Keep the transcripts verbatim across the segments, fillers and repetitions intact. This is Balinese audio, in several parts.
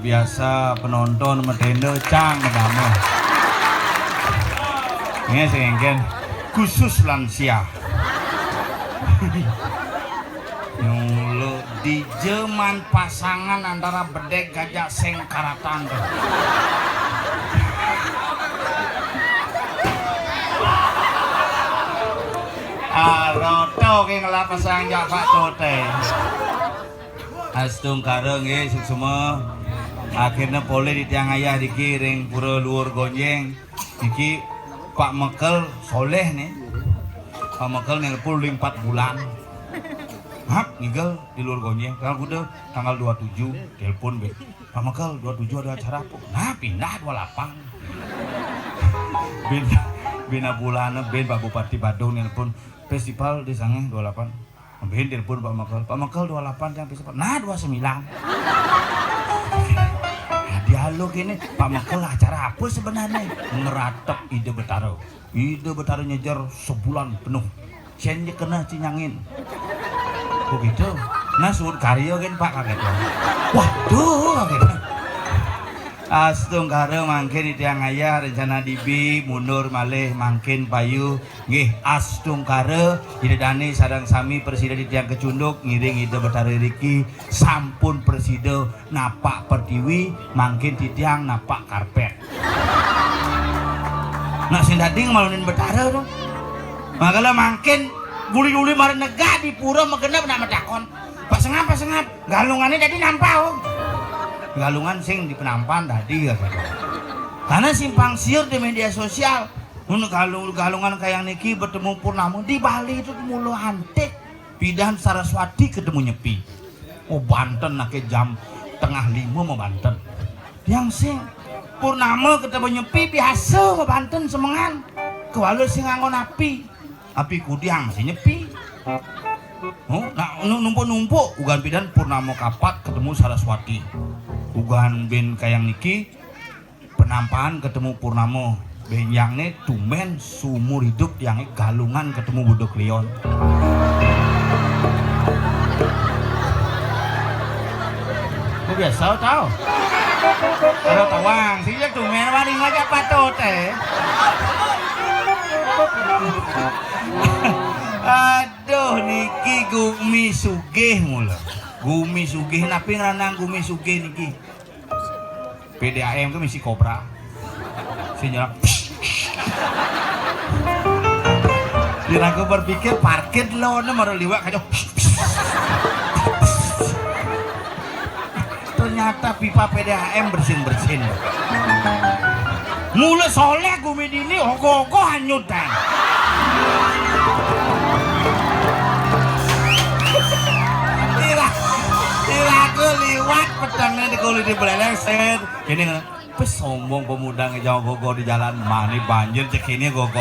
Biasa penonton medenda cang medama. Ini sing engken khusus lansia. Nyulo di zaman pasangan antara bedek gajah sengkaratan tuh. Aroto ke ngelak pasang jak Pak Tote. Astungkara nggih suksma. Akhirnya polih di tiang ayah diki ring pura luhur gonjeng. Niki Pak Mekel soleh nih. Pak Mekel nelpon ling empat bulan. Hap, ngigel di luhur gonjeng. Tanggal kuda, tanggal dua tujuh, telepon be. Pak Mekel, dua tujuh ada acara apa? Nah, pindah dua lapan. Bin, bina bulan, bin Pak Bupati Badung nelpon festival di sana dua lapan. Bin telepon Pak Mekel, Pak Mekel dua lapan yang festival. Nah, dua sembilan. Nah, dialog ini, Pak Mekel acara apa sebenarnya? Ngeratep Ida Betara. Ida Betara nyejer sebulan penuh. Sen je kena cinyangin. Kok gitu? Nah, suud karya kan Pak kaget. Waduh, kaget. Astungkara mangkin di tiang ayah rencana dibi mundur malih mangkin payu. Nggih, astungkara Ida Dane sareng sami presida di tiang kecunduk ngiring Ida Betara riki sampun presida napak pertiwi, mangkin titiang napak karpet. Nak sing dadi ngemalunin Betara to. Makala mangkin guli-guli mara negak di pura magenep nak matakon. Pak Sengap, Pak Sengap, galungane dadi nampau. Galungan sing di penampan dadi ya. Karena simpang siur di media sosial. Mun galung galungan kaya niki bertemu purnama di Bali itu mula antik. Pidan Saraswati ketemu Nyepi. Oh, banten nake jam tengah lima mau banten. Yang sing purnama ketemu Nyepi biasa mau banten semengan. Kewala sing nganggo api. Api kudiang sing Nyepi. Oh, nak numpuk-numpuk ugan pidan purnama kapat ketemu Saraswati. Ugan bin kayang niki penampahan ketemu purnama. Benjang ne tumben seumur hidup yang galungan ketemu Budo Kliwon. Kok biasa tau? Ada tawang, sih ya tumben wani ngajak patut eh. Aduh, niki gumi sugih mula. Gumi sugih, napi ngranang gumi sugih niki? P D A M ke misi kobra. Sing nyerang. Diraku berpikir parkir lo ne mara liwat kaca. Ternyata pipa P D A M bersin-bersin. Mula soleh gumi dini ogo-ogo hanyut dan. Ira, iraku liwat petengnya di kulit di beleleng set. Kene ngono. Wis sombong pemuda ngejauh gogo di jalan, mani banjir cek ini gogo.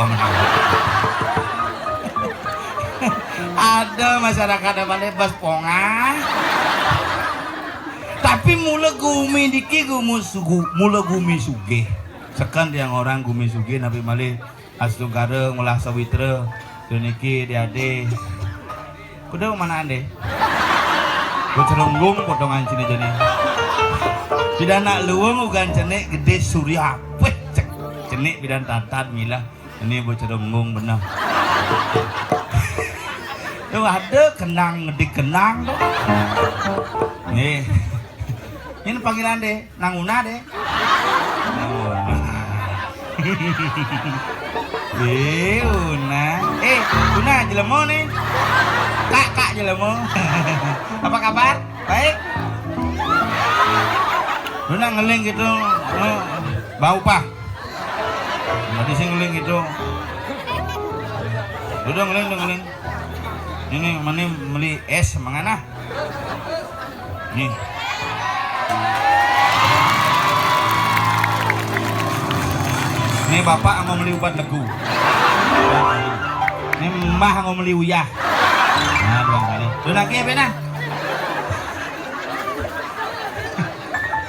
Ada masyarakat apa nih bas pongah. Tapi mula gumi diki gumu sugu, mula gumi sugih. Seken tiang orang gumi sugih nabi malih Astungkara ngolah sawitra. Duniki diade. Kuda mana ande? Kucerunggung potongan cini jani. Pidan nak luwung ugan cenik gede surya. Weh, cek. Cenik pidan tatad milah. Ini bocah rembung bener. Tuh ada kenang ngedik kenang tuh. Nih. Ini panggilan deh, Nang Una deh. Nang Una. Eh, Una. Eh, Una jelema nih. Kak, Kak jelema. Apa kabar? Baik. Una ngeling gitu. Bau pah. Tadi sing ngeling gitu. Udah ngeling, udah ngeling. Ini mani beli es mangana. Nih. Ini bapak mau beli ubat legu. Ini mbah mau beli uyah. Nah, dua kali. Lu lagi apa nah?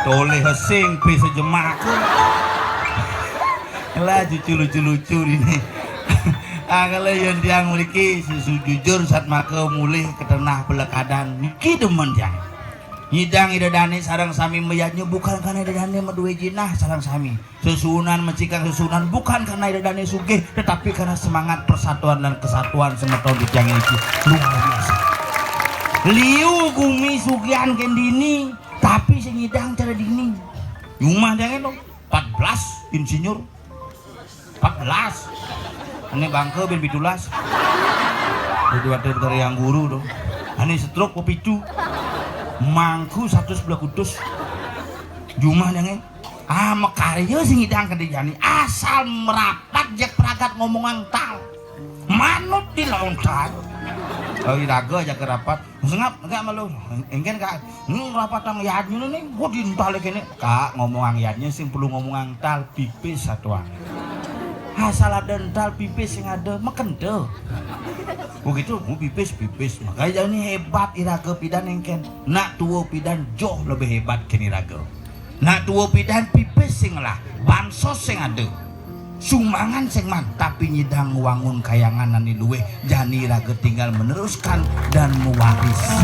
Toleh sing pi sejemak. Lah cucu lucu-lucu ini. Ah, kalau yang tiang mriki susu jujur saat maka mulih ke tanah pelekadan niki demen tiang. Nyidang Ida Dané sareng sami mayadnya bukan karena Ida Dané madué jinah sareng sami. Sesuunan mencikang sesuunan bukan karena Ida Dané sugih, tetapi karena semangat persatuan dan kesatuan semeton titiang niki luar biasa. Liu gumi sugihan kén dini, tapi sing nyidang cara dini. Jumah dangé to, empat belas insinyur. Empat belas. Ané bangké bin pitulas. Jadi waktu dari yang guru to. Ané stroke pepitu. Mangku satu sebelah kutus. Jumah dangé. Ah, makarya sing nyidang kadé jani. Asal merapat jak pragat ngomong angtal. Manut di launtal. Oh, iraga aja kerapat. Sengap, enggak malu. Engkén, Kak. Hmm, rapatang yadnya nih, gua dintal kéné. Kak, ngomong ang yadnya sing perlu ngomong angtal pipis satuan. Asal ada ental pipis sing ada, makenta. Begitu, mau pipis, pipis. Makanya ini hebat iraga pidan engkén. Nak tua pidan jauh lebih hebat kén iraga. Nak tua pidan pipis sing lah, bansos sing ada. Sumbangan sing man, tapi nyidang wangun kayangan ané luwih, jani raga tinggal meneruskan dan mewarisi.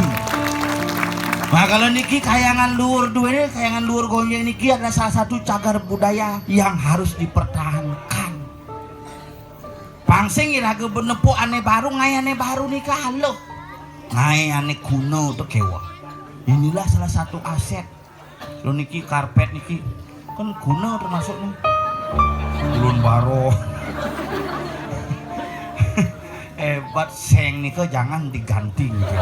Nah, kalau niki kayangan luhur duwéné, kayangan luhur Gonjeng niki adalah salah satu cagar budaya yang harus dipertahankan. Pang sing iraga benepuk ané baru, ngaé ané baru nika aluh. Ngaé ané kuno to kéweh. Inilah salah satu aset. Lo niki karpet niki kan guna termasuk nih. Ulun baro. Hebat seng nika jangan diganti gitu.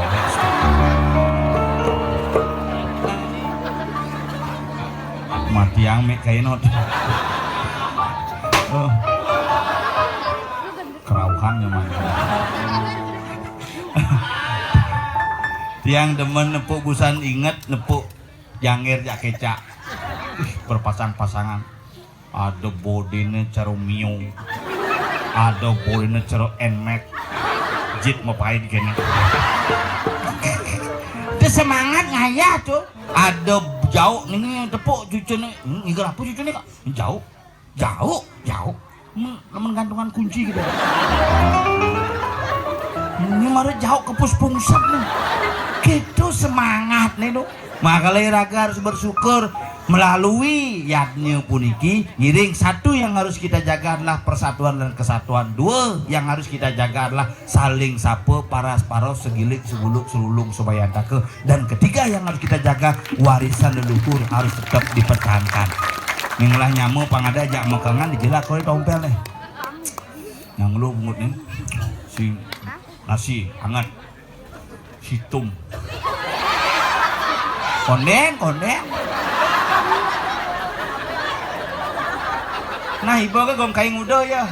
Mati yang mik kainot. Oh. Kerauhan nyaman. Tiang demen nepuk busan inget nepuk Jangir jak kecak. Ih, berpasang-pasangan. Ada bodine caro Mio. Ada bodine caro Nmax. Jit mapait kene. Itu semangat ngayah tuh. Ada jauh nih tepuk cucune. Hmm, iga apa cucune kak? Jauh. Jauh, jauh. Hmm, nemen gantungan kunci gitu. Ini mara jauh ke pus pungsep nih. Gitu semangat nih tuh. Makanya raga harus bersyukur melalui yadnya puniki. Ngiring satu yang harus kita jaga adalah persatuan dan kesatuan. Dua yang harus kita jaga adalah saling sapa, paras-paros, segilik, seguluk, serulung, subayantaka. Dan ketiga yang harus kita jaga, warisan leluhur harus tetap dipertahankan. Ning lah nyama pang ada ajak makangan dijelak kau tompel nih. Nang lu bungut nih. Si nasi hangat. Situm. Kondeng, kondeng. Nah, ibu ke gong kaing udah ya.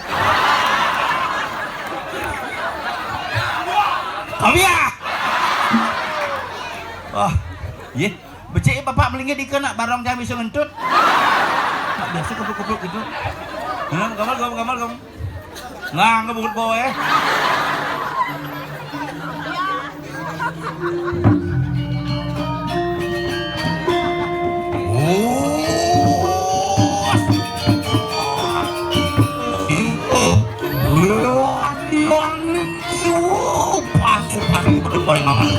Kau ya. Oh, iya. Becik bapak melinggih dika nak barong jam bisa ngentut. Nak biasa kepluk-kepluk gitu. Nah, gamal, gamal, gamal, gamal. Nah, ngebut bawa ya. Oh. Pasukan berkembang.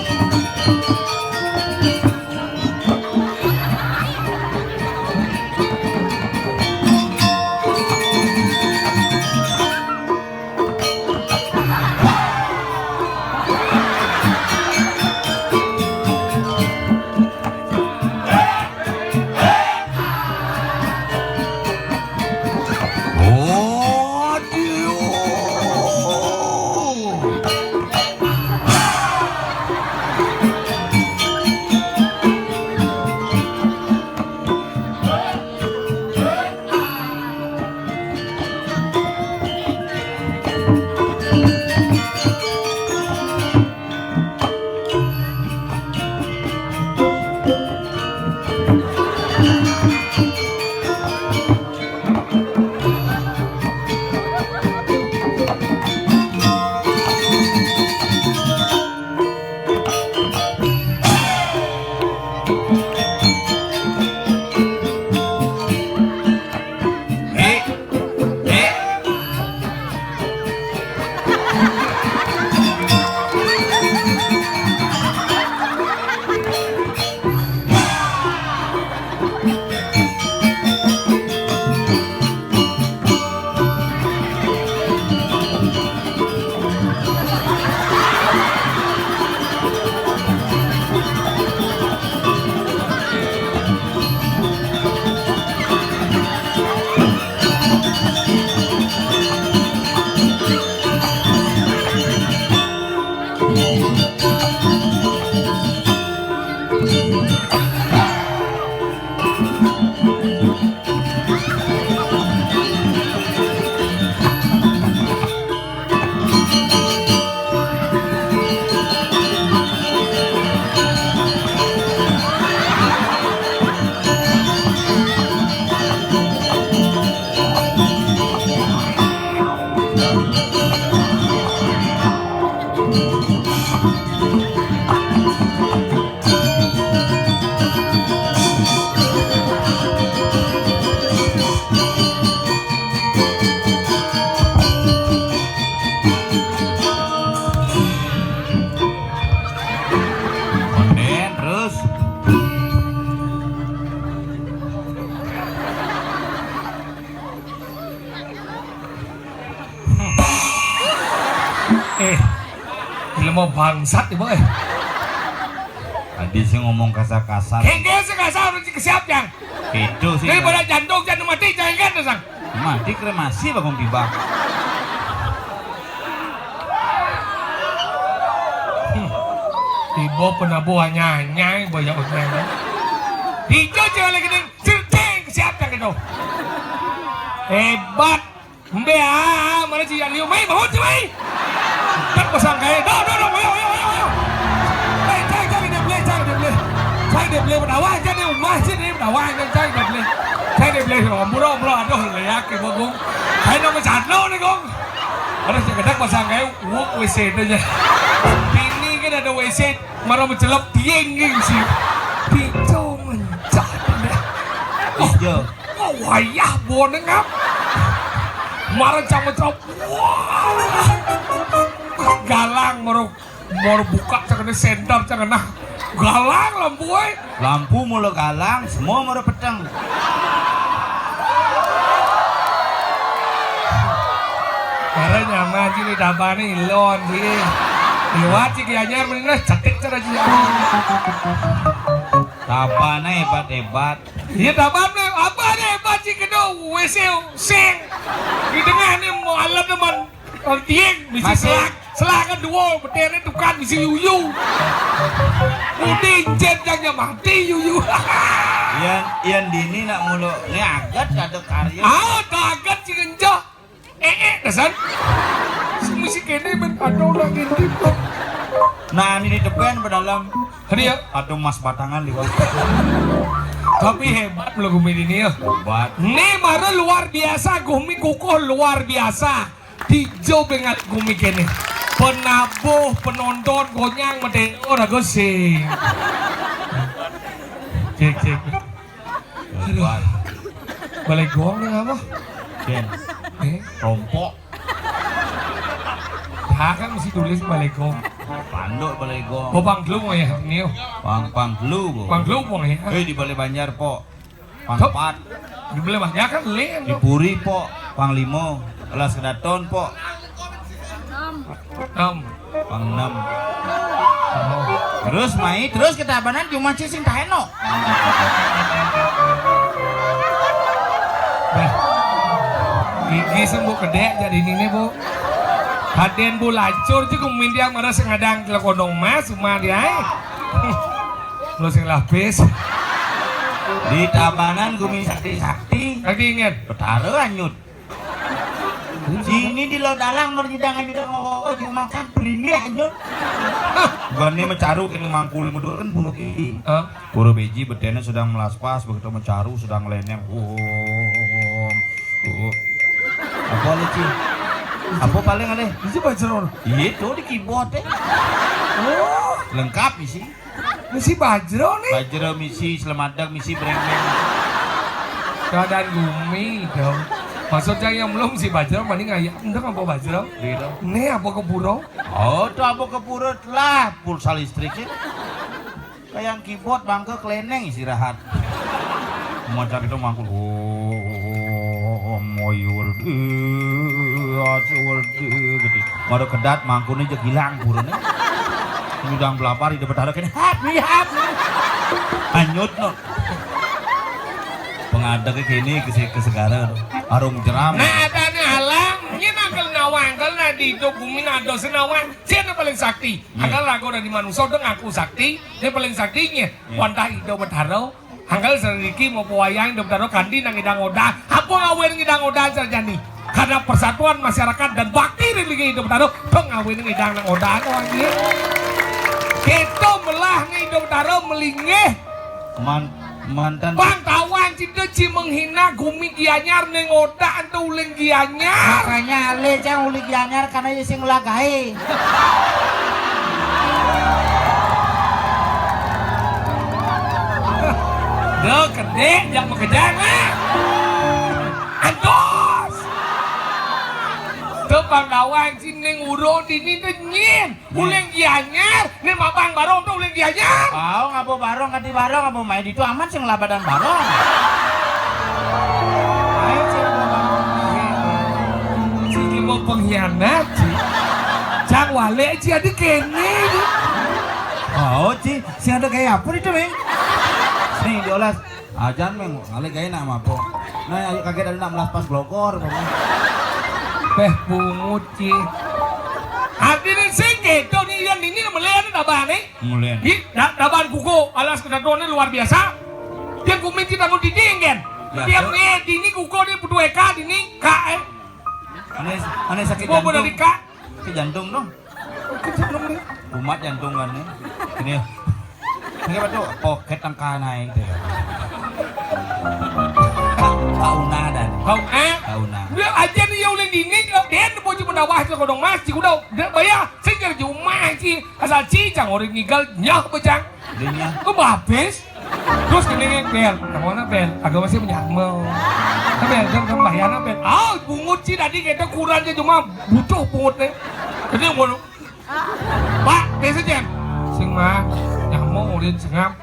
Onden terus. Eh, ilmu bangsat ibu eh. Tadi sih ngomong kasar-kasar. Kengke sih kasar, kesiap yang. Itu sih. Daripada jantung, jantung mati, jangan kan, sang. Mati kremasi bakong tiba. Tiba penabuh anyai-anyai, banyak utang. Hijau cewek lagi nih, cerceng, kesiap yang itu. Hebat. Mbe, ah, mana si Yalio? Mai, bangun si Mai. Tak pasang kai. Dah, dah, dah, ayo, ayo, ayo, ayo. Eh, cai, cai dia boleh, cai dia boleh. Cai dia boleh berdakwah, cai dia umah, cai dia berdakwah, cai, cai dia boleh. Cai dia boleh, orang buruk, buruk, aduh, leak ibu gong. Cai nama cano ni gong. Ada sekedar pasang kai, wuk W C tu je. Bini kan ada W C, marah mencelep tieng geng si. Pico mencah dia. Iya. Wah, wayah boneng ap. Marah cama-cama. Wah. Galang moro, moro buka cakene senter cakene. Galang lampu, eh. Lampu mula galang, semua mula peteng. Karena nyaman sih, ini dabane ilon sih. Liwat sih, Gianyar, mending lah cetik cara sih. Dabane hebat-hebat. Iya, dabane, apa ada hebat sih, kena W C sing. Di tengah nih, mau alat teman. Tieng, bisi selak. Selak kan dua, betene tukang bisi yuyu. Udah incen, jangan mati yuyu. Yan, yan dini nak mulu. Ini agat, ada karya. Ah, tak agat sih, kencok. Eh, eh, kesan. Misi kene men ada orang ngintip. Nah, ini di depan pada dalam. Hari ya. Ada mas batangan liwat. Tapi hebat lo gumi ini ya. Hebat. Ini mara luar biasa, gumi kukuh luar biasa. Tijo bengat gumi kene. Penabuh, penonton, gonyang, medeo, rago sing. Cek, cek. Aduh. Balai gong ni apa? Ken. Eh? Rompok. Ha kan mesti tulis balai gong. Panduk balai gong. Oh, pang telu ya, ni. Pang, pang telu. Pang telu pang ya. Eh, di Balai Banjar, pok. Pang empat. Di Balai Banjar kan lain. Di Puri, pok. Pang lima. Kelas kedaton, pok. Enam. Pang enam. Terus mai, terus ke Tabanan cuma sing taeno. Nah, gigi sembuh kedek jadi ini, Bu. Haden Bu lacur juga mindia marah sengadang ke kondong mas, cuma dia, eh. Lo sing lapis. Di Tabanan gumi sakti-sakti. Lagi ingat. Betara anyut. Sini di lo dalang merjidang aja udah ngomong, oh, cuma kan pelini aja. Bukan ini mencaru, ini mangkul, menurut kan bunuh ini. Hah? Pura Beji betena sedang melaspas, begitu mencaru sedang leneng. Oh, oh. Apa lagi, Ci? Apa paling ada? Isi Bajra. Iya, tuh di keyboard, eh. Oh. Lengkap isi. Misi Bajra nih. Bajra misi, Slemadeg misi, brengeng. Keadaan gumi dong. Maksudnya yang belum si Bajra mending ayam. Enggak apa Bajra? Iya. Nih apa kepuro? Oh, tuh apa kepuro lah, pulsa listriknya. Kayak keyboard bangke keleneng istirahat. Macam itu mangkul. Oh, moyur. Eh, asur. Eh, gitu. Baru kedat mangkune je hilang burune. Nyudang belapar di Betara kene, "Hap, nih, hap." Anyut no. Pengadeg kene ke, ke segara. Arung jeram. Nah, ada nih halang. Ini nangkel nawang, kalau di hidup bumi nado senawang. Siapa paling sakti? Iya. Ada lagu dari manusia udah ngaku sakti. Dia paling saktinya. Iya. Wantah Ido Betara. Angkal sareng niki mau pewayang Ido Betara kanthi nang idang odah. Apa ngawin idang odah sarjani? Karena persatuan masyarakat dan bakti religi Ido Betara, dong ngawin idang nang odah to anjir. Kita melah nang Ido Betara melinggih. Man, Mantan. Bang tawang cita ci menghina gumi Gianyar, neng otak ente uling Gianyar. Makanya ale jang uling Gianyar karena ye sing lagae. Duh, kedek, yang makejang, ah. Antos. Tuh, bang tawang ci neng uro dini tuh nyin. Uling Gianyar, ni mabang barong tu uling Gianyar. Au, ngapa barong, kati barong, ngapa main ditu amat sing labadan barong. Ayo, Ci, ngapa barong? Ci, ni mau pengkhianat, Ci. Cang wale, Ci, adi kene, Ci. Oh, Ci, sing ada gaya apa itu, Meng? Sing diolas. Ajan, Meng, ngalih gaé nak mabok. Nah, ayo kaget ada nak melas pas glogor, pokoknya. Beh, bungut, Ci. Artinya sing gitu nih, yang ini melihat ada apa nih? Melihat. Di, da, daban kuku, alas kedatuannya luar biasa. Dia kumis kita mau didingin. Dia nih, di ini kuku nih, butuh eka, di ini, kak, eh. Aneh, aneh sakit jantung. Mau dari kak? Sakit jantung dong. Kumat jantung kan nih. Ini ya. Ini apa tuh? Poket tangka naik tuh ya. Kak, Kak Una dan. Kau, eh? Kak Una. Dia aja nih ya udah dini, dia bocah menawah tuh kodong mas, cik udah, udah bayar. Saya kerja rumah sih, asal cicang orang ngigal nyah bocang. Dinya. Kok babes? Terus gini, Bel, kamu mana, Bel? Agak masih menyamel. Bel, jam kembahyana, Bel. Ah, bungut sih tadi kita kurang aja cuma butuh bungut nih. Jadi mau, Pak, biasa jam. Sing mah, nyamuk ulin sengap.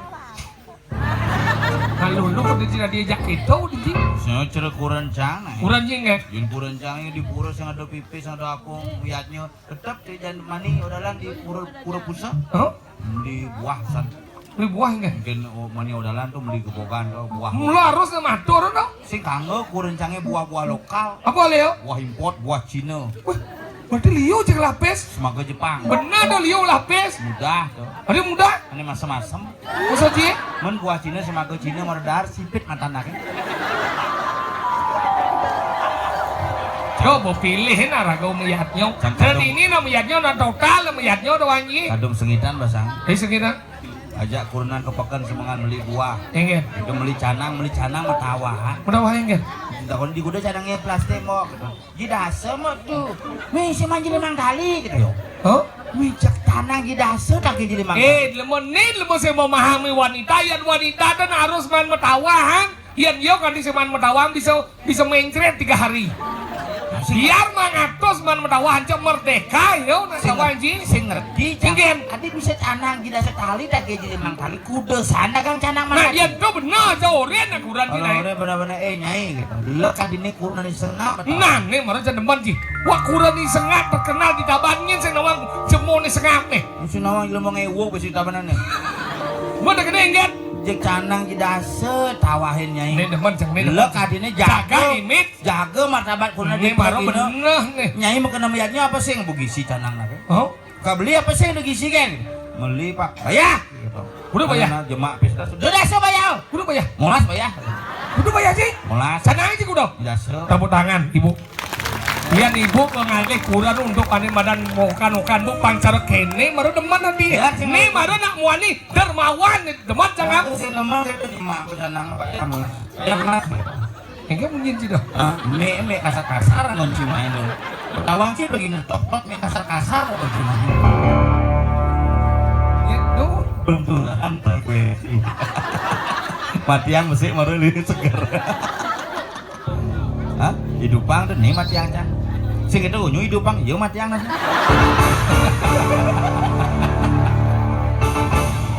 Lalu lu udah tidak diajak itu, di sini. Saya cerita kurang cang, eh. Kurang jing, eh. Jin kurang cang, di pura sing ada pipis, ada aku, lihatnya. Tetep di Jan Mani Odalan di Pura, Pura Pusat. Hah? Beli buah san. Beli buah enggak? Mungkin, oh, Mani Odalan tuh beli gebogan tuh buah. Mula harus nggak matur tuh. Sing kanggo kurencangnya buah-buah lokal. Apa, Leo? Buah import, buah Cina. Wah, berarti Leo cek lapis. Semaga Jepang. Benar tuh Leo lapis. Mudah tuh. Ada mudah? Ini masem-masem. Masa, Ci? Men buah Cina semaga Cina merdar sipit mata anaknya. Coba pilih nah raga melihatnya. Dan ini nah melihatnya nah total melihatnya doang, Ci. Kadung sengitan basang. Ini sengitan. Ajak kurenan ke peken semengan beli buah. Enggak. Itu beli canang, beli canang matawa. Matawa enggak. Takon di gudang canangnya plastik mau gitu. Ji dasa mah tuh. Mih, si manjil limang kali gitu yo. Hah? Mih, cek tanah ji dasa tak ji limang kali. Eh, lemon nih, lemon saya memahami wanita, yang wanita dan harus main metawahan. Yang yo kan di seman metawahan bisa, bisa mencret tiga hari. Biar mangatos main metawahan cek merdeka yo, nak sing tawahan ji. Sing ngerti, Cang. Adi bisa tanah ji dasa kali tak ji limang kali. Kuda sana kang canang. Nah, mana? Iya, itu benar, aja oren aku kurang. Kalau oren benar-benar, eh, Nyai gitu. Lek kadine kurang disengap. Nah, nih mara jeneng ji. Wah, kurang disengap terkenal di Tabanan sing nawang jemone sengap nih. Sing nawang ilmu ngewok besi Tabanan nih. Gua udah gede enggak? Jek canang ji dasa tawahin, Nyai. Nih demen, Cang, nih demen. Lek kadine jaga imit, jaga martabat kurang. Nih mara bener nih. Nyai mau kena mayatnya apa sih yang bugisi canang nake? Oh? Kabeli apa sih yang digisikan? Meli, Pak. Bayar. Gitu. Udah bayar? Mana jemak pis dasa. Udah dasa bayar. Udah bayar? Molas bayar. Udah bayar sih? Molas. Sana aja udah. Dasa. Tepuk tangan, Ibu. Ibu mengalih kurang untuk ane badan mokan-mokan bu pangcar kene baru demen nanti. Ya, sih, nih baru nak muani dermawan nih, demen jangan. Aku sih demen itu jemak aku canang, Pak. Ya, molas. Ya, molas. Enggak mungkin sih dah. Ah, me, me kasar-kasar ngonci main lo. Tawang sih begini topot me kasar-kasar ngonci main. Gitu. Benturan tak gue. Matiang besi maru li seger. Hah? Hidupang tuh nih matiang, Cang. Sing itu unyu hidupang, yo matiang nasi.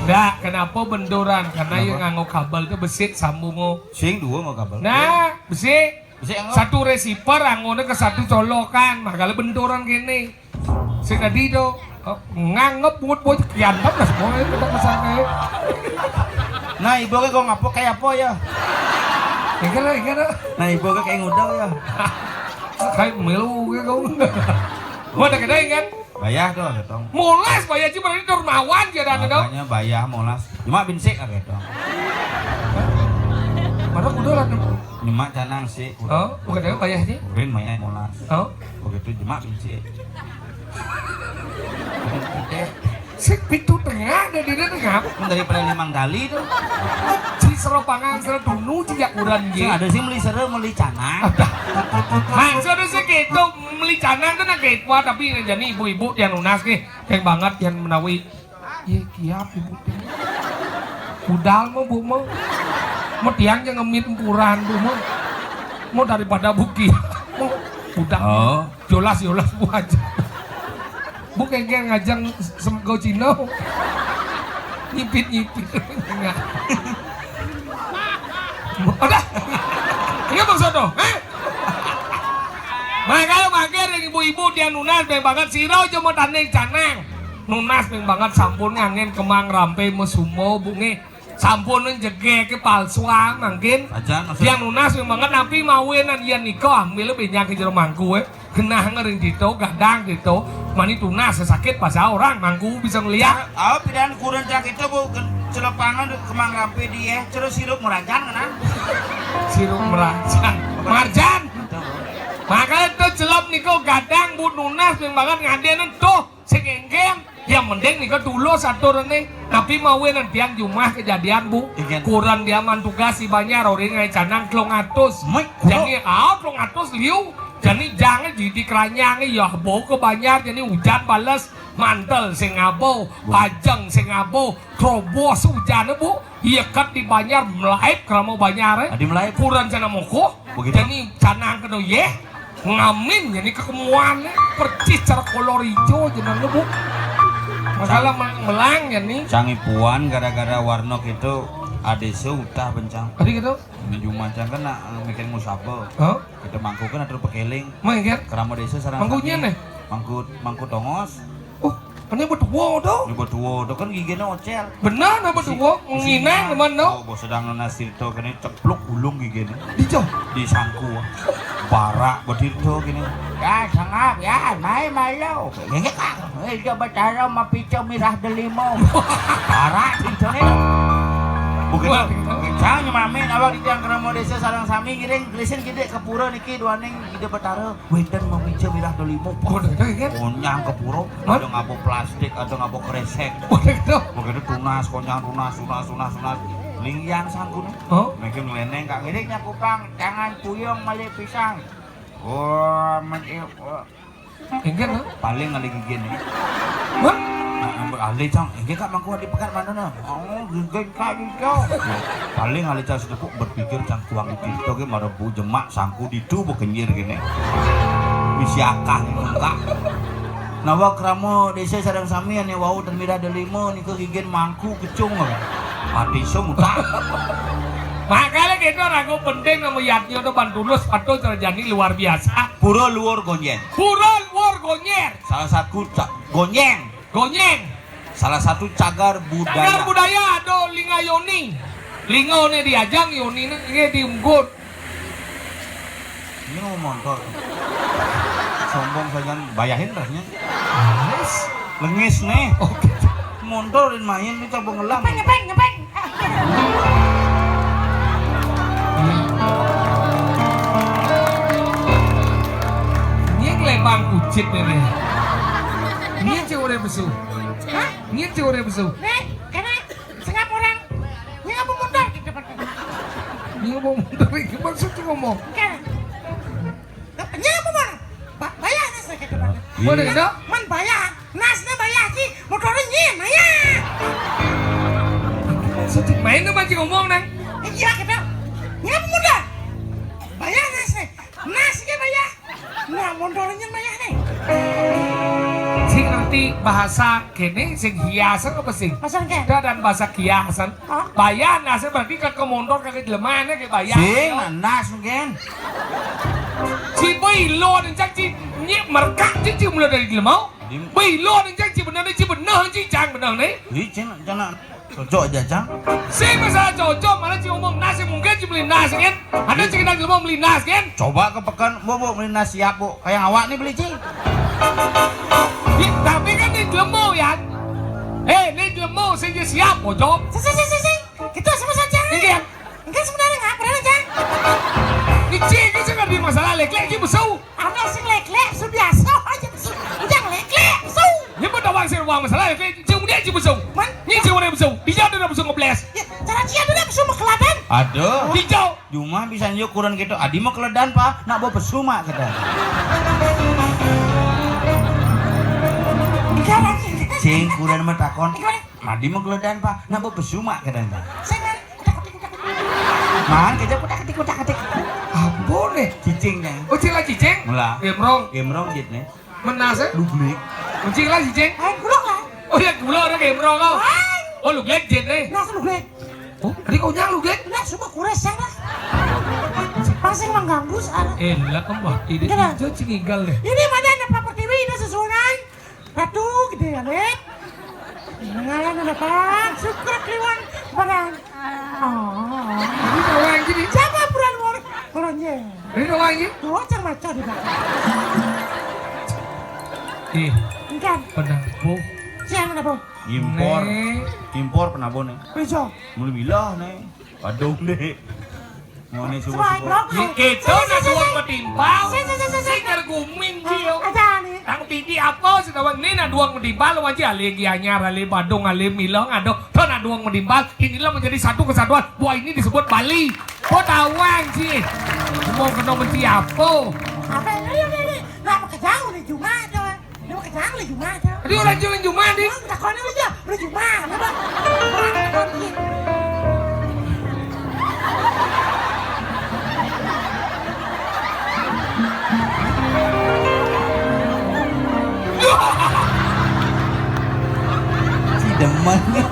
Ndak, kenapa benduran? Karena kenapa? Yang nganggo kabel tuh besit sambung. Sing dua mau kabel. Nah, besi. Besi yang satu receiver anggone ke satu colokan, makanya benturan gini. Sing tadi itu, oh, nganggep buat buat kiantet lah semua itu kita pesannya. Nah, ibu ke kok ngapa kayak apa ya? Ini kan, ini kan. Nah, ibu ke kayak ngudang ya. Kayak melu ke kau. Gua ada kedai kan? Bayah tuh, ketong. Molas, bayah sih berarti dermawan dia ada dong. Makanya bayah molas. Cuma binsik kaget dong. Mana kuda lah. Nyemak canang sih. Oh, bukan dia bayah sih. Urin mayat molas. Oh. Begitu jemak binsik. Gede. Sing pitu tengah, ada di tengah. Daripada limang kali tuh. Ci seropangan, sero tunu, ci jakuran, Sing ada sih meli sero, meli canang. Maksudnya sih gitu, meli canang tuh nak gitu, tapi jani ibu-ibu yang nunas nih, yang banget yang menawi. Iya, kiap ibu teh. Budal mah, Bu, mah. Mau tiang yang ngemit empuran, Bu, mah. Mau daripada buki. Mau budal. Oh. Jolas, jolas, Bu aja. Bu kengkeng ngajeng semego Cino. Nyipit-nyipit. Enggak. Ada. Ini maksud dong, eh? Makanya mager yang ibu-ibu dia nunas, baik banget siro aja mau tanding canang. Nunas ping banget sampun ngangen kemang rampe mesumo bunge. Sampun jegeke palsuan mangkin. Aja, maksud- Yang nunas ping banget napi mawinan yen nika ambil benyang ke jero mangku, eh. Genah ngering dito, gadang dito. Mani tunas sakit pasal orang mangku bisa ngeliat. Ayo pidan kurang cak itu, Bu, ke- celepangan kemang rampe dia, terus sirup merajan kena. Sirup merajan. Marjan. Itu, Bu. Makanya tuh celep niko gadang, Bu, nunas ping banget ngadenen tuh. Sing enggeng, yang penting nika tulus aturane. Tapi mawinan tiang jumah kejadian, Bu. Inggih. Kurang dia man tugas di Banjar, ori ngai canang telung atus. Mik, kulo. Jani, ah, telung atus liu. Jani jangan jadi keranyang, ya, Bu, ke Banjar, jani hujan bales, mantel sing abo, Bu. Pajeng sing abo, terobos hujan, Bu. Iya, kat di Banjar, melaip kerama Banjar, eh. Adi melaip. Kurang jana moko. Begitu. Jani canang kena, ye. Ngamin ya nih kekemuan, percis cara kolor hijau jenengnya, Bu. Masalah Cang- melang, melang ya nih. Cangipuan gara-gara warnok itu adese utah bencang. Tadi gitu. Ini cuma cang kena, eh, mikirin musabah. Hah? Kita mangku kan atur pekeling. Mah, ingat. Kerama desa sarang Mangkunya sami. Nih? Mangku, mangku tongos. Oh, ini betuwo to? Ini betuwo to kan gigine ocel. Bener apa tuwo? Nginang teman to? Oh, bos sedang nunas tirto kene cepluk ulung gigine. Dijo. Di sangku. Barak betirto kene. Ya, sangap ya, mai malu. Ini kak, eh, coba taro mapico mirah delimo. Barak tirtone. Bukan. Wah. Cang nyemami awak di tiang kerama desa sarang sami ngiring gelisin gede ke pura niki duaning gede betara. Wénten mamica mirah delima. Waduh, itu kan? Onyang ke pura, hah? Ada ngabo plastik, ada ngabo kresek. Waduh, itu. Begitu tunas, konyang tunas, tunas, tunas, tunas. Linggian sangkune. Oh? Mungkin ngeleneng kak ngene nyakupang, jangan puyung malih pisang. Oh, men, eh, oh. Enggak, no? Paling kali gigi nih. Hah? Nah, nambah ahli, Cang. Enggak, Kak, mangku di pekat mana, no? Oh, gigi, Kak, gitu. Paling ahli, Cang, sedepuk berpikir, Cang, tuang di TikTok, ya, mara bu jemak, sangku ditu, bu kenyir gini. Misi akah, gitu, Kak. Nawa krama desa sareng sami ane wau termirah delima nika gigin mangku kecung. Ati sung utak. Makanya kita ragu penting nama yatnya tuh ban tulus patuh terjadi luar biasa. Pura Luhur Gonjen. Pura Luhur Gonjen. Salah satu ca- gonjeng. Gonjeng. Salah satu cagar budaya. Cagar budaya ada linga yoni. Linga ne diajang, yoni ne nge diunggut. Ini mau montor. Sombong saja, bayahin rasanya. Lengis. Lengis nih. Oke. Montor dan main ini coba ngelang. Ngepeng, ngepeng, ngepeng. Ini kelebang kucit ini. Ini cewek besu. Hah? Ini cewek besu. Nih, karena sengap orang. Ini apa motor di depan? Ini apa motor? Gimana sih ngomong? Enggak. Nyapa mana? Ba- bayar nas na kita mana? Mana kita? Man bayar. Nas na bayar ki. Motornya nyen bayar. Sedih main tuh mancing ngomong nang. Iya kita. Nyapa muda? Bayar nas na. Nas ki bayar. Nah, motornya bayar nih. Sing ngerti bahasa kene sing hiasan apa sing? Bahasa kene. Ada dan bahasa kiasan. Hah? Bayar nas berarti kan ke motor kagak jelemane kayak bayar. Sing nas mungkin. Ci bailo nih cak ci nyek merkak ci ci mulai dari jelema. Bailo nih cak ci bener ci bener ci cang bener nih. Ih, cina cina cocok aja cang. Sing masalah cocok malah ci ngomong nas mungkin ci beli nas kan. Ada ci kenal jelema beli nas kan. Coba ke pekan bu bu beli nas siap bu. Kayak awak nih beli ci. Tapi kan ini jelema ya. Eh, ini jelema sing siap bocok. Sing sing sing sing. Kita sama saja. Ini kan. Engke sebenarnya ngapa aja? Iki iki sing ngerti masalah lek-lek iki musuh. Ana sing lek-lek su biasa aja musuh. Ujang lek-lek su. Nyebut awang sing wong masalah lek-lek sing dia Cibusung. Man? Nying cing warna busung. Dijauh dari busung ngebles. Ya, cara cia dulu busung mah keladan. Aduh. Dijauh. Cuma bisa njuk kurang gitu. Adi mah keledan, Pak. Nak bawa pesu, Mak, kata. Sekarang. Cing kurang mah takon. Gimana? Adi mah keledan, Pak. Nak bawa pesu, Mak, kata, Pak. Saya mah utak-atik, utak-atik. Man, kerja utak-atik, utak-atik. Apa nih? Cicing nih. Oh, cing lah cicing? Mula. Gemrong. Gemrong jit nih. Menase? Luglek. Cing lah cicing? Ayo, gulung lah. Oh ya, gula orang gemrong kau. Ayo. Oh, luglek jit nih. Nah, luglek. Oh, tadi kau nyang luglek? Nah, semua kures ya lah. Pasti mengganggu sekarang. Eh, lah kembali. Tidak hijau cing igal deh. Ini mana ada Pak Pertiwi, ini sesuai. Ratu gitu ya, Lek. Ngaran ada Bang, syukur kliwon barang. Oh. Ini orang gini. Siapa bulan mor? Orang ye. Ini orang gini. Dua cang maca di belakang. Ih, Engkan. Pernah, Bu. Siapa, Bu? Impor. Nih. Impor pernah, Bu, nih. Bisa. Mulai bila, nih. Padung deh. Ngone subuh-subuh. Kita na duang metimpal. Sing ngergumin, Cio. Aja nih. Tang titi apa sedawang ni na duang metimpal, waji ale Gianyar, ale Badung, ale Milo, ngado. To na duang metimpal, inilah menjadi satu kesatuan. Wah, ini disebut Bali. Kok tawang sih? Mau kena menti apa? Apa ini, ini, ini? Nggak pakai jauh nih, Jumat, tuh. Ini mah kejang lagi mah, Cak. Tadi orang jualan Jumat, nih. Oh, tak kono aja, udah Jumat, apa? Orang tak kono. Si demen nih.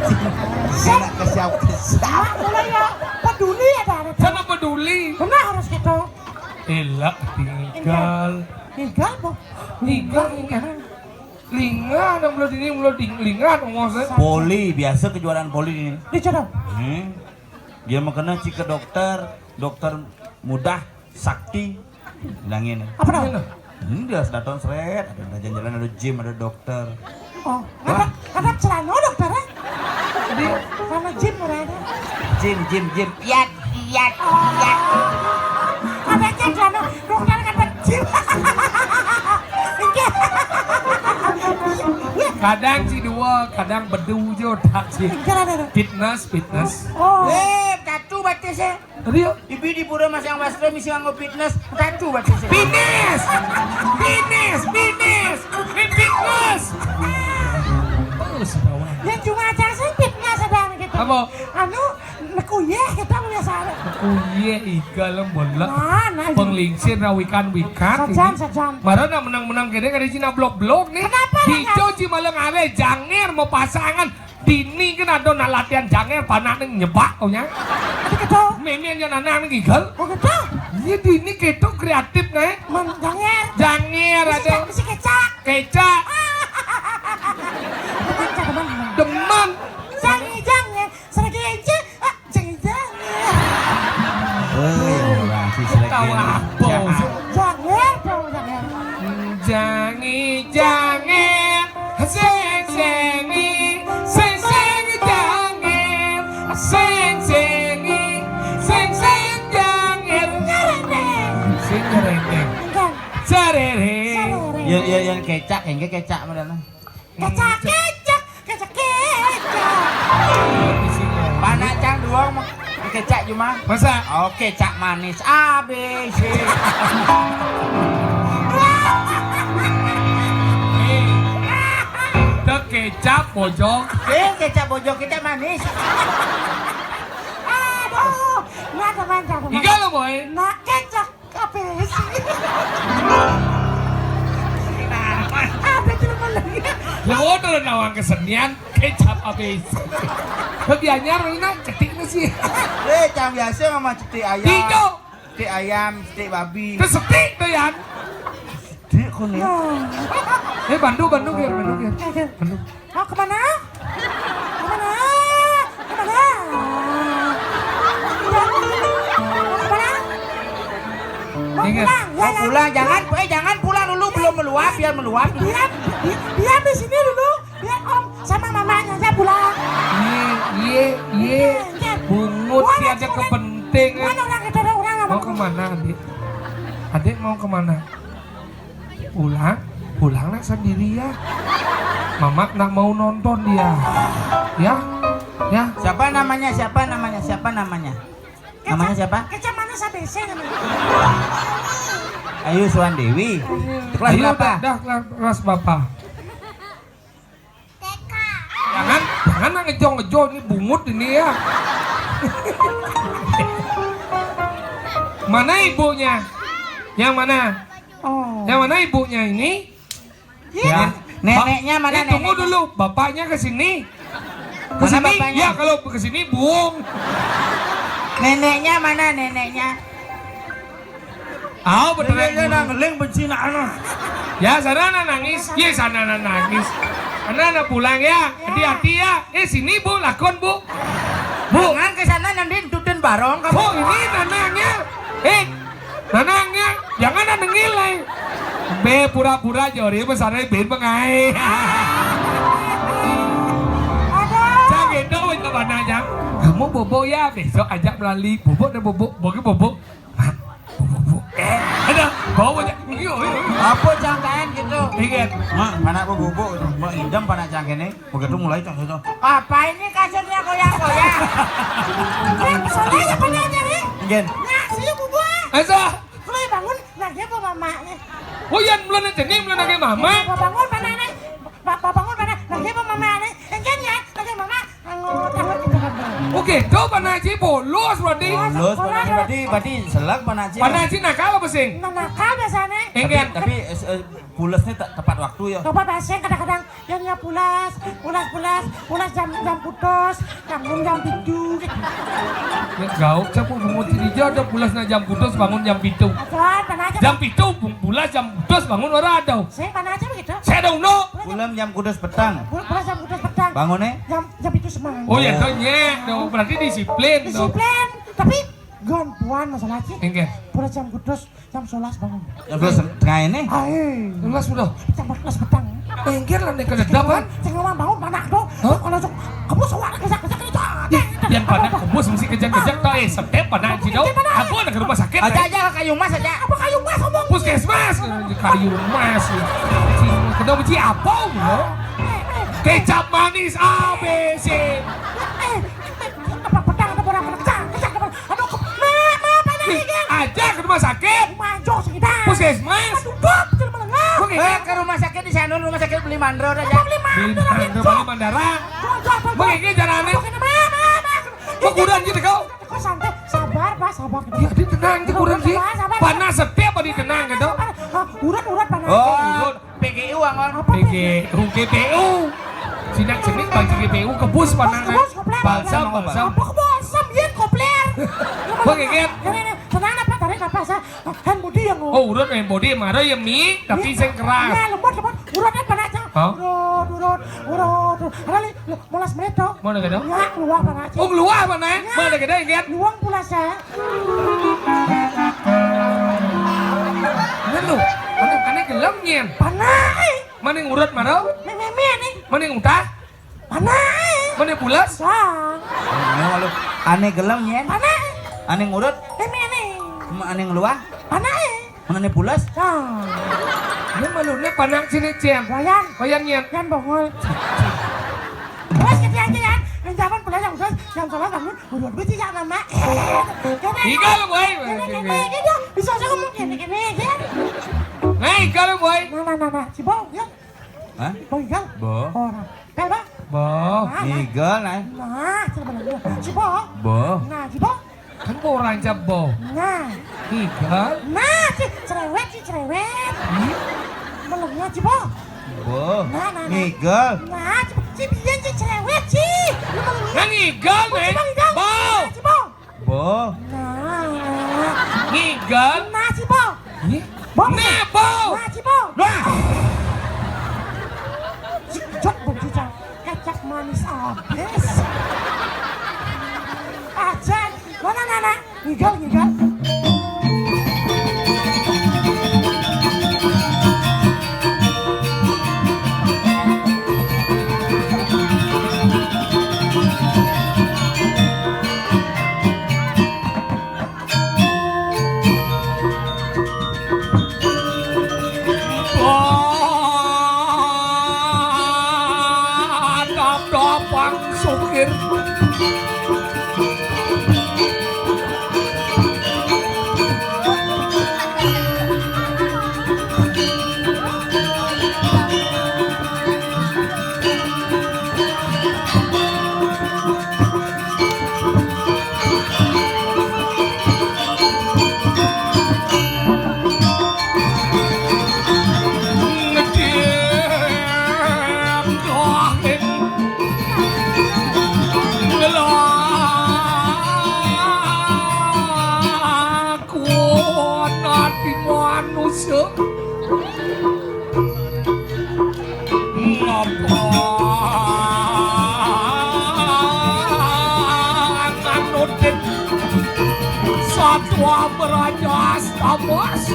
Enak ke siapa, ke siapa? Mulai ya, peduli ada, ada. Sama peduli. Benar harus gitu. Elak tinggal. Tinggal, Bu. Tinggal, tinggal. Lingan yang belum ini, belum ding-, lingan ngomong saya. Poli, biasa kejuaraan poli ini. Dicoba. Hmm. Dia makanya cik ke dokter, dokter mudah, sakti. Bilangin. Apa dong? Ini. Hmm, dia datang seret, ada jalan-jalan, ada gym, ada dokter. Oh, wah. Ada, ada celana dokter, eh? Jadi, karena gym udah ada. Gym, gym, gym. Iat, iat, iat. Ada kan celana dokter kan gym. Kadang si dua, kadang bedu je otak si. Enggak ada. Fitness, fitness. Oh. Eh, tattoo batis, eh. Tadi ya? Ibi di pura masang wastra misi nganggo fitness, tattoo batis, eh. Fitness! Fitness! Fitness! Fitness! Terus bawa. Yang cuma acara saya fitness ada gitu. Apa? Anu, nekuye kita punya sare. Nekuye igal bola. Nah, nah, penglingsir na wikan-wikan. Sajan, ini. Sajan. Marana menang-menang gede kada Cina blok-blok nih. Kenapa? Hijau ci malah ngare janger mau pasangan. Dini kan ada nak latihan janger, panak nih nyebak kau nya. Ada gitu. Meme yang anak nih gigel. Oh gitu. Iya, dini keto kreatif nih. Mang janger. Janger. Bisa ada. Bisa kecak. Kecak. Demen, demen, demen. Demen. Jangi janger. Sergi aja. Ah, jangi janger. Oh, ya, orang si Sergi. Tahu apa sih? Janger, tahu janger. Jangi, jangi, sing, singi, sing, sing, jangi, sing, singi, sing, sing, jangi. Nyerendeng. Sing nyerendeng. Enggak. Cerere. Cerere. Ya, ya, yang kecak, yang kecak mana? Kecak, kecak, kecak, kecak. Panak cang duang mah kecak cuma. Masa? Oh, kecak manis. A B C. Itu kecap bojong. Eh, kecap bojong kita manis. Aduh, mantap, mantap, mantap. Iga lo, Boy. Nak kecak. Apa sih? Apa itu namanya? Ya, udah nawang kesenian, kecap habis. Lebih anyar, ini cetik sih. Eh, yang biasa mama cetik ayam. Tiga. Cetik ayam, cetik babi. Terus cetik tuh, Yan. Cetik kok nih. Eh, bantu, bantu, biar, bantu, biar. Oke. Bantu. Mau kemana? Kemana? Kemana? Mau kemana? Mau pulang? Ya, mau pulang. Jangan, eh, jangan pulang dulu, belum meluap, biar meluap dulu. Diam, di-, diam di sini dulu. Biar Om sama mamanya aja pulang. Iya, iya, iya. Bungut sih ada kepentingan. Mana orang itu, orang apa? Mau kemana, Adik? Adik mau kemana? Pulang, pulang nak sendiri ya. Mamak nak mau nonton dia. Ya, ya. Siapa namanya? Siapa namanya? Siapa namanya? Namanya siapa? Kecamatan Sabese namanya. Ayu Suwan Dewi. Kelas Ayo, berapa? Dah, dah, kelas, kelas berapa? Jangan, jangan ngejong-ngejong, ini bungut ini ya. Mana ibunya? Yang mana? Oh. Yang mana ibunya ini? Ya. Neneknya mana? Eh, tunggu dulu, bapaknya ke sini. Ke sini? Ya, kalau ke sini buung. Neneknya mana neneknya? Aw, betul. Ngeling benci nak anak. Ya, sana anak nangis. Ye, sana anak nangis. Anak, anak pulang ya. Hati-hati ya. Eh, sini, Bu, lakon, Bu. Bu. Jangan ke sana, nanti ntuten barong kamu. Bu, ini nanangnya. Eh, nanangnya. Jangan ada ngilai. Be pura-pura jori besarnya ben mengai. Aduh. Cang gitu, coba nanya. Kamu bobo ya, besok ajak melali. Bobo dan bobo, bobo, bobo. Hah? Bobo, bobo. Eh, ada. Bobo aja. Iyo, iyo, iyo. Apa cangkain gitu? Ingat. Mak, mana aku bobo gitu. Mak idam pada cangkene. Begitu mulai cang gitu. Apa ini kasurnya goyang-goyang? Eh, soalnya apa nih, Jari? Ingat. Nah, sih, bobo. Asa. Kalau bangun, nah dia bawa mamanya. Oh, yan, mulai aja nih, mulai lagi mama. Bawa bangun, mana nih? Bawa bangun, mana? Nah dia bawa mamanya. Enggak ya, lagi mama. Angot, angot gitu kan. Oke, tuh Pak Naji bolos berarti. Bolos, Pak Naji berarti, berarti selak Pak Naji. Pak Naji nakal apa sih? Nah, nakal biasanya. Tapi, enggak. Tapi eh, eh, pulesnya te- tepat waktu ya. Coba bahasanya kadang-kadang yang ya pulas, pulas, pulas, pulas jam jam putus, bangun jam tujuh gitu. Ya gauk, siapa mau jadi ada pulas na jam putus bangun jam pitu. Aja, Pak Naji. Jam pitu bung- pulas jam putus bangun orang ada. Saya Pak Naji begitu. Saya ada uno. Pulas jam Pulang jam kudus petang. Pul- Pulas jam putus petang. Bangunnya? Jam jam itu semangat. Oh ya, tuh nyek, tuh berarti disiplin, tuh. Disiplin, tapi gantuan masalah sih. Enggak. Pulas jam putus jam sebelas bangun. Jam sebelas tengah ini? Ayo. Sebelas sudah. Jam empat belas petang. Enggak lah, nih kena dapat. Ceng rumah bangun panak tuh. Hah? Kalau sok kamu suara kesak-kesak itu. Ih, yang panak kebus mesti kejang-kejang tuh, eh, setep panak sih dong. Aku anak rumah sakit. Aja, aja, kayu mas aja. Apa kayu mas ngomong? Puskesmas. Kayu mas. Kena benci apa lo? Kecap manis A B C. Eh, apa petang ada orang kena kejang, kejang, kejang. Aduh, ke- ma, ma, apa lagi, Nih, Gen? Aja ke rumah sakit. Manjok sekitar. Puskesmas. Aduh, bab, jangan melengah. Oke. Eh, ke rumah sakit di sana, rumah sakit Beli Mandro aja. Apa Beli Mandro? Beli Mandro, Beli Mandara. Tuh, tuh, tuh, tuh. Oke, ini jalannya. Oke, ma, ma, ma. Kok kurang gitu kau? Kok santai? Sabar, Pak, sabar. Ya, dia tenang, dia kurang sih. Sabar, sabar. Panas setiap hari tenang gitu. Sabar. Ah, urat, urat panas. Oh, P G U, Angol. Apa P G U? P G U, P P U. Sinak sini bang P G U kebus panang. Kebus, kopler. Balsam, balsam. Apa kebus? Asam, yen kopler. Bang Geget. Ini, ini, tenang apa? Tarik napas, ah. Hand body yang ngomong. Oh, urut hand body, marah ya mi, tapi sing keras. Ya, lembut, lembut. Urut apa nak, Cang? Hah? Urut, urut, urut, urut. Ada li, lu, molas menit, tuh. Mana kata? Ya, keluar mana, Cang? Oh, keluar mana? Ya. Mana kata, Geget? Luang pula, saya. Bener lu, anak-anak gelem nyen. Panai. Mana yang urut marah? Meme, meme, nih. Mana yang utah? Panai. Mana yang pulas? Sang. Ini malu. Ane gelem nyen. Panai. Ane ngurut. Meme, nih. Ane ngeluah. Panai. Mana ane pulas? Sang. Ini malu, ini panang sini, Cen. Wayan. Wayan nyen. Yan bongol. Terus gitu aja, Yan. Yang zaman pulas, yang terus, yang sholat bangun. Urut biji ya, Mama. Igal, boy. Gini, gini, gini. Bisa saya ngomong gini, gini, ya. Nah, igal, boy. Nah, nah, nah, nah. Si Bo, ya. Hah? Bo, igal. Bo. Orang. Pel, Bo. Bo. Nah, nah. Igal, nah. Nah, coba lagi. Si Bo. Bo. Nah, si Bo. Kan orang cap Bo. Nah. Igal. Nah, si cerewet, si cerewet. Hmm? Melengnya, si Bo. Bo. Nah, nah, nah. Ngigal. Nah, si, si Bian, si cerewet, si. Lu melengnya. Nah, ngigal, Bo, nih. Si Bo, ngigal. Bo. Nah, si Bo. Bo. Nah. Ngigal. Nah, si Bo. Ih. Bo. Nah, Bo. Nah, si Bo. Nah. Si Jok, Bo, si Jok. Kecap manis abis. Aja. Mana, mana? Ngigal, ngigal. Sokir. Ngelakuan ati manusia. Ngapa nganutin satwa beraja Astamas?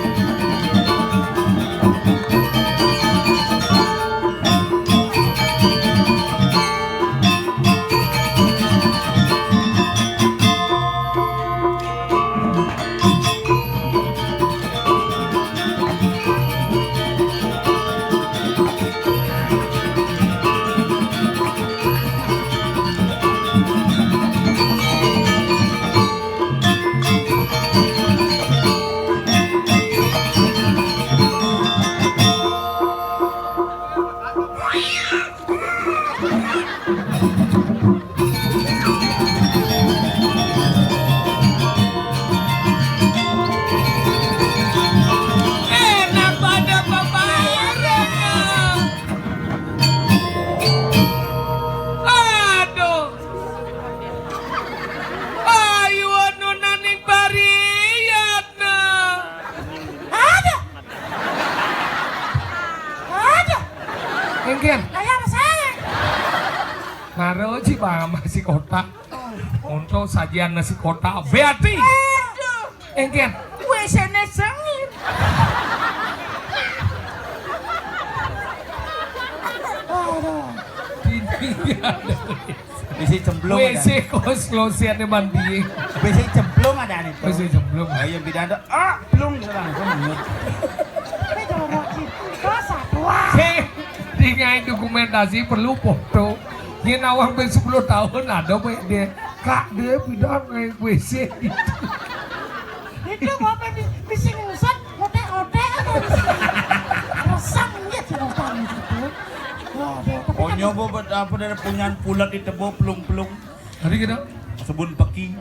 Enak pada bebarengan. Aduh. Ayo anu naning bariatna. Aduh. Aduh. Engken. Kayak apa saya? Maro ci ba nasi kotak. Untuk sajian nasi kotak. Beati. Aduh. Engken. W C-ne sengit. Aduh. Ini ada. Bisi cemplung ada. W C kos klosetnya mandi. Bisi cemplung ada nih. Bisi cemplung. Oh iya, beda ada. Ah, belum langsung nyut. Ini jorok sih. Dosa tua. Sih, dengan dokumentasi perlu foto. Yen awak ben sepuluh tahun ada baik dia. Kak dia pindah naik W C gitu. Itu bapak bi-, bisi ngusut, otek-otek atau bisi resang gitu, bapak gitu. Waduh, tapi kan Ponyo bo bet-, apa dari punyan pulat di tebo pelung-pelung. Hari kita sebun peki.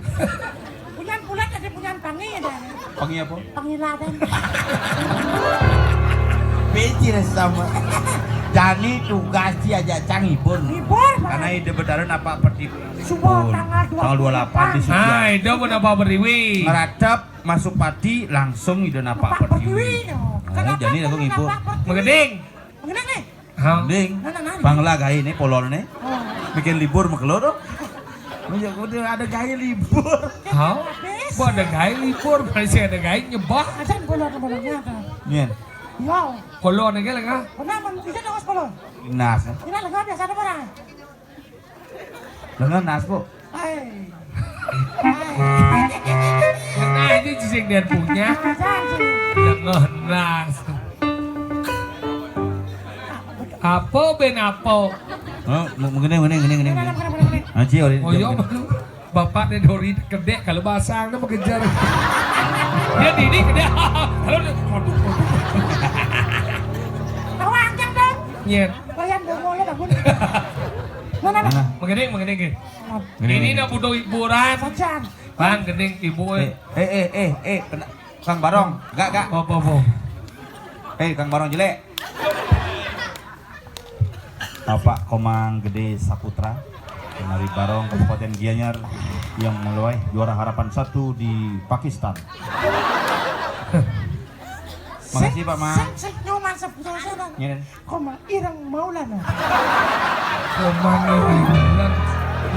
Punyan pulat ada punyan pangi ada. Pangi apa? Pangiladan. Peci sama. Jani tugas dia aja cang hibur. Hibur, Pak. Karena ide betara apa pertiwi. Subuh tanggal dua puluh delapan di Sukiah. Nah, itu pun apa pertiwi. Ngeratap masuk pati langsung ide napa pertiwi. Pertiwi, oh. Oh, kenapa jadi aku ngibur. Menggeding. Menggeding nih. Hah? Mending. Nah, nah, nah. Bangla gawe ne polone. Oh. Bikin libur makelo to. Iya, udah ada gawe libur. Hah? Kok ada gawe libur? Masih ada gawe nyebah. Aja polone, polone apa? Iya. Yo. Polone ge lega. Pernah men-, bisa dong polone. Nas. Ini lega biasa ada orang. Lengan nas, Bu. Hai. Hai. Nah, ini sing dia punya. Jangan sih. Lengan nas. Apa ben apa? Oh, mu-, mungkin, mungkin, mungkin, mungkin. Mana, mana, mana, mana? Anci, ori. Oh, iya, malu. Bapak ne dori kedek kalau basang ne mengejar. Dia dini kedek. Kalau dia, waduh, waduh. Tahu angkat dong. Nyet. Bayang dong, mulai bangun. Mana, mana? Mana? Mengening, mengening, ke. Ini nak butuh hiburan. Sajan. Bang, gending ibu, eh. Eh, eh, eh, eh, eh, kena, Kang Barong, gak, gak. Apa, apa? Eh, Kang Barong jelek. Bapak Komang Gede Saputra dari Barong, Kabupaten Gianyar, yang meraih juara harapan satu di Pakistan. Makasih, Pak Mang. Sing, sing, nyoman sebut saya, Bang. Ngene. Komang Ireng Maulana. Komang Ireng.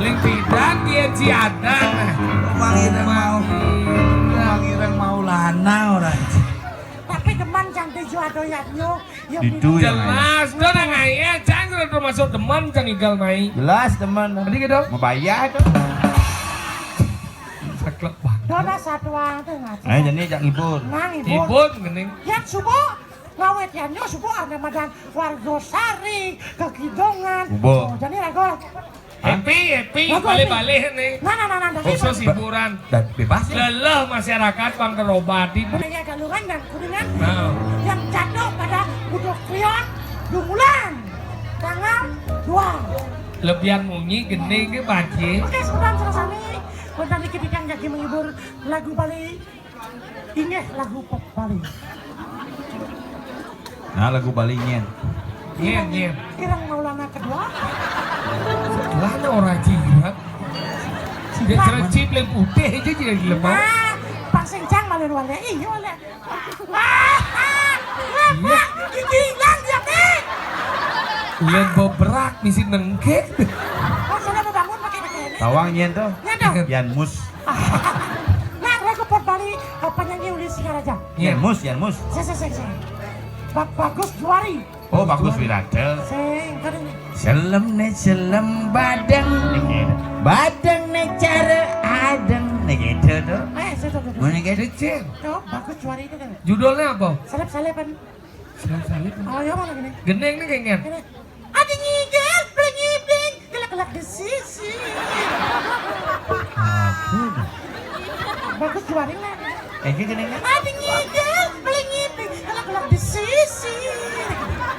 Ling bidang dia ciadan. Komang Ireng Mau-, Komang Ireng Maulana orang. Tapi demen cantik jo ado yatnyo. Ya, itu yang jelas. Dona ngaya, jangan termasuk demen kan igal mai. Jelas demen. Tadi gitu. Mau bayar tuh. Saklek banget. Dona satuang tuh ngaji. Ayo, jadi jak ngibur. Nah, ngibur. Ngibur, mending. Ya, subuh. Ngawet ya, nyo subuh ada madan Wargosari, Kekidongan. Subuh. Oh, jadi rago. Happy, happy, balik-balik nih. Nah, nah, nah, nah, nah. Khusus hiburan. Dan bebas. Lelah masyarakat pang terobati. Raya Galungan dan Kuningan. Nah. Yang jatuh pada Budok Krion, Dungulan. Tanggal dua. Lebihan munyi, gede ke banjir. Oke, sebentar, salah sami. Bentar dikit, dikit, lagi menghibur lagu Bali. Inggih lagu pop Bali. Nah, lagu Bali nyen. Nyen, nyen. Ireng Maulana kedua. Lah, ada orang jiran. Dia cerci paling putih aja jadi lemah. Nah, Pak Sencang malu wale. Iya, wale. Wah, wah, gigi hilang dia, Pi. Ulen bobrak misi nengke. Oh, sudah mau bangun pakai begini. Tawang nyen tuh. Nyen tuh. Yan mus. Nah, lagu pop Bali, eh, penyanyi Uli Singaraja. Yan mus, yan mus. Sing, sing, sing, sing. Ba-, Bagus Juari. Oh, Bagus Wirata. Sing, kan ini. Selem ne selem badeng ne gitu. Badeng ne cara adeng ne gitu tuh. Eh, sing, sing, sing, sing. Mana gitu, Cil? Tuh, Bagus Juari itu kan. Judulnya apa? Selep-selepan. Selep-selepan. Oh, ya, mana gini? Geneng nih, gengen. Gini. Adi ngigel, beli ngibing, gelak-gelak di sisi. Ampun. Bagus juarin lah. Ini gini kan? Adi ngigel, beli ngibing, gelak-gelak di sisi.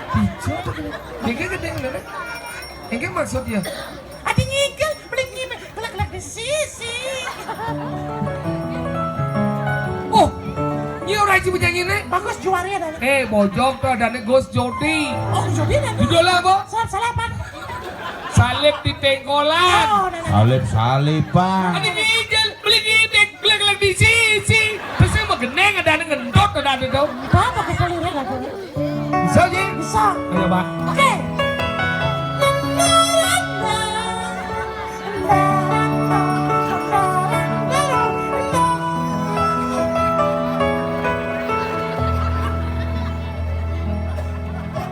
Bicara tuh gini. Ini gini kan? Ini maksudnya? Adi ngigel, beli ngibing, gelak-gelak di sisi. Oh, ini orang aja penyanyi nih. Bagus juarin ada. Eh, bojok tuh ada nih Gus Jody. Oh, Gus Jody ada. Judulnya apa? Selap-selepan. Salib di pengkolan. Oh, nah, nah. Salib-saliban. Ada ngigel, beli ngibing, gelak-gelak di sisi. Terus yang mau geneng ada, ada ngendot ada, ada dong. Apa pakai selirin lagu? Bisa, Ji? Bisa. Ayo, Pak. Oke.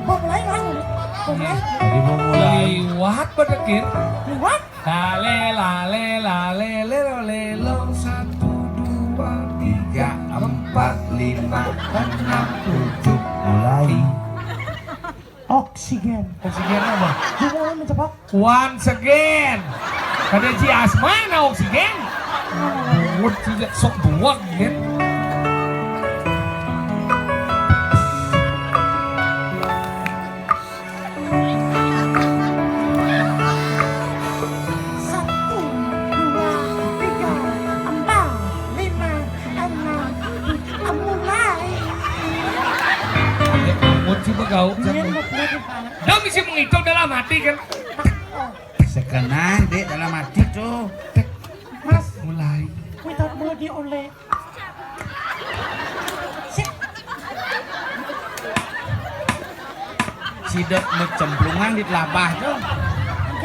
Mau mulai, Mas? Mau mulai? Jadi mau mulai. Liwat, Pak Dekir. Liwat? Lale, lale, lale, lelo, lelo, satu, dua, tiga, empat, lima, enam, tujuh, mulai. Oksigen. Oksigen apa? Jumur mencepak. Once again. Kada ji asma na oksigen. Bungut sih, sok dua gitu. Satu, dua, tiga, empat, lima, enam, tujuh, mulai. Ya, ampun, coba kau. Dia mau buat di mana? Dah bisa menghitung dalam hati kan? Oh. Sekenang, Dek, dalam hati tuh. Tek, Mas. Mulai. Without melody only. Sip. Cidot mau cemplungan di telabah tuh.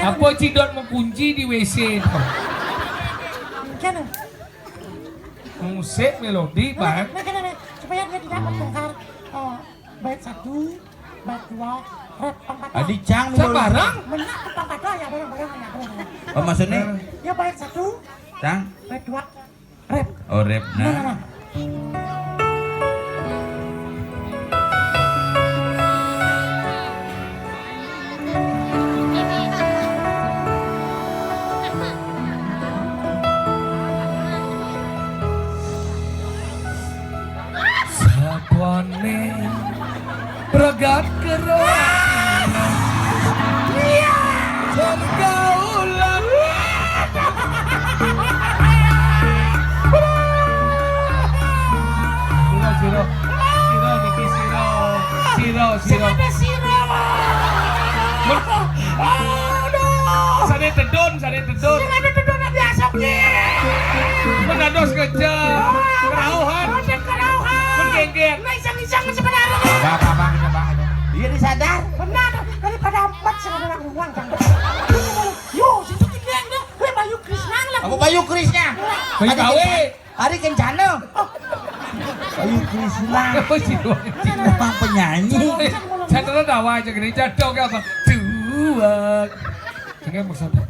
Apa Cidot mau kunci di W C tuh? Mungkin. Musik melodi, Bang. Nah, nah, nah, nah. Supaya dia tidak membongkar, eh, bait satu, bait dua, rap pangkatnya. Adi cang. Sembarang. Benar, pangkatnya ya, barang-barang ya, barang-barang. Oh, maksudnya? Ya, bait satu, Cang? Bait dua, rap. Oh, rap, nah. Nah, nah, nah. Sapone pregat kero. Iya. Pergaulan. Siro, siro. Siro, niki siro. Siro, siro. Sing ada siro. Aduh. Sane tedun, sane tedun. Sing ada tedun biasa piye? Menados kejang. Kerauhan. Kerauhan. Menggengget. Nah, iseng-iseng sebenarnya. Apa, apa, apa, apa, apa? Iya, disadar. Benar, daripada empat sing ada uang, Kang. Yo, situ tinggi, gue Bayu Krisna lah. Apa Bayu Krisna? Bayu Kawe. Ari kencana. Ayu Krisna. Apa sih, Bang? Emang penyanyi. Saya terus tawa aja gini, jadok apa? Dua. Ini maksudnya.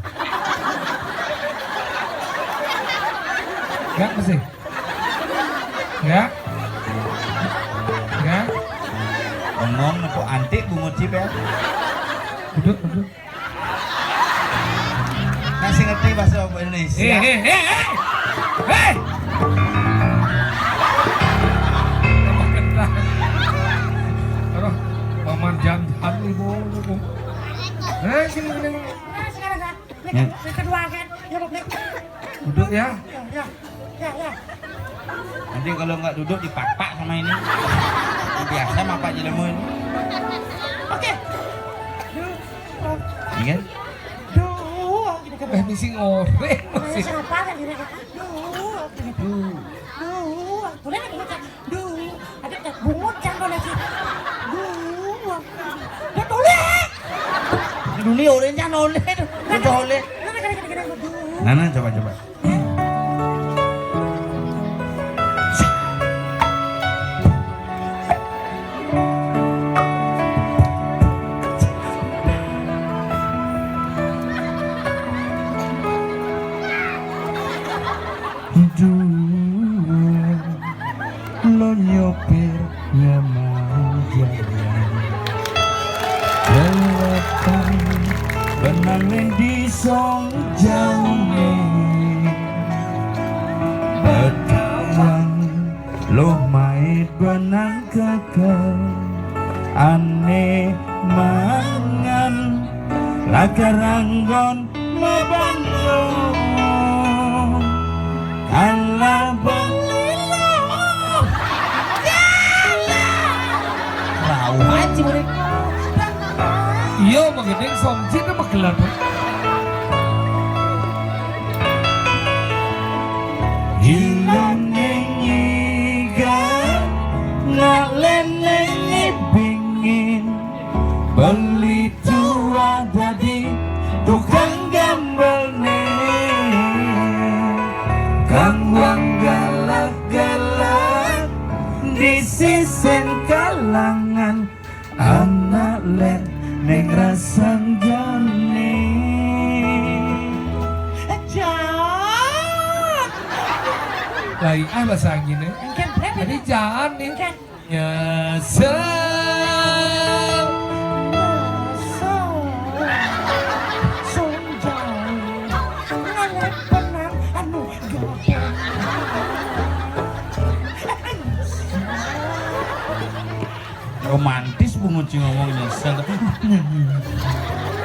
Enggak mesti. Enggak. Enggak. Bengong nepuk antik bungut cip ya. Duduk, duduk. Sing ngerti bahasa Indonesia. Eh, eh, eh, eh. Eh. Apa kena? Aduh, paman jantan ibu. Eh, sini, sini. Nah, sekarang, Kak. Ini, ya, yang kedua, kan? Ya, Beb. Duduk, ya. Ya, ya, ya, ya. Nanti kalau nggak duduk, dipapak sama ini. Biasa mapak jelema ini. Oke. Duh. Ini kan? Duh, gini, gini. Eh, misi ngoreng, misi. Siapa kan gini? Duh, gini. Duh. Duh, boleh nggak? Duh, ada tak bungut kan kalau sih. Duh, dia tulis. Dunia orang jangan oleh tu. Kita oleh. Nah, nah, coba, coba. Duh, lo nyopir nyaman jalan. Lewatan benang di song jauh ni. Betawang lo mait benang kekal. Ane mangan lakaranggon mabanglo. Kalah balilo. Rauhan si murid. Iya, mengenai somjin apa gelar? Hilang ngiga, nak leneng bingin. Beli tua dadi tukang gambel ne. Kang wang galak-galak di sisen kalangan. Anak let neng rasang jone. Jan. Lai ah bahasa angin, eh. Engken, Beb. Tadi jan nih. Engken. Nyesel. Nyesel. Song jauh. Ngalih benang anu gabung. Romantis bungut sing ngomong nyesel.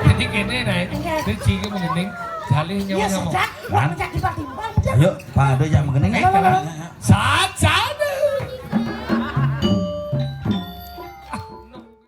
Jadi kene, nah, iya, itu ciri mengening, salih nyawa. Iya, ngomong. Saja. Kan? Mencak tiba-tiba, udah. Ayo, pada yang mengening. Eh, kalau saja.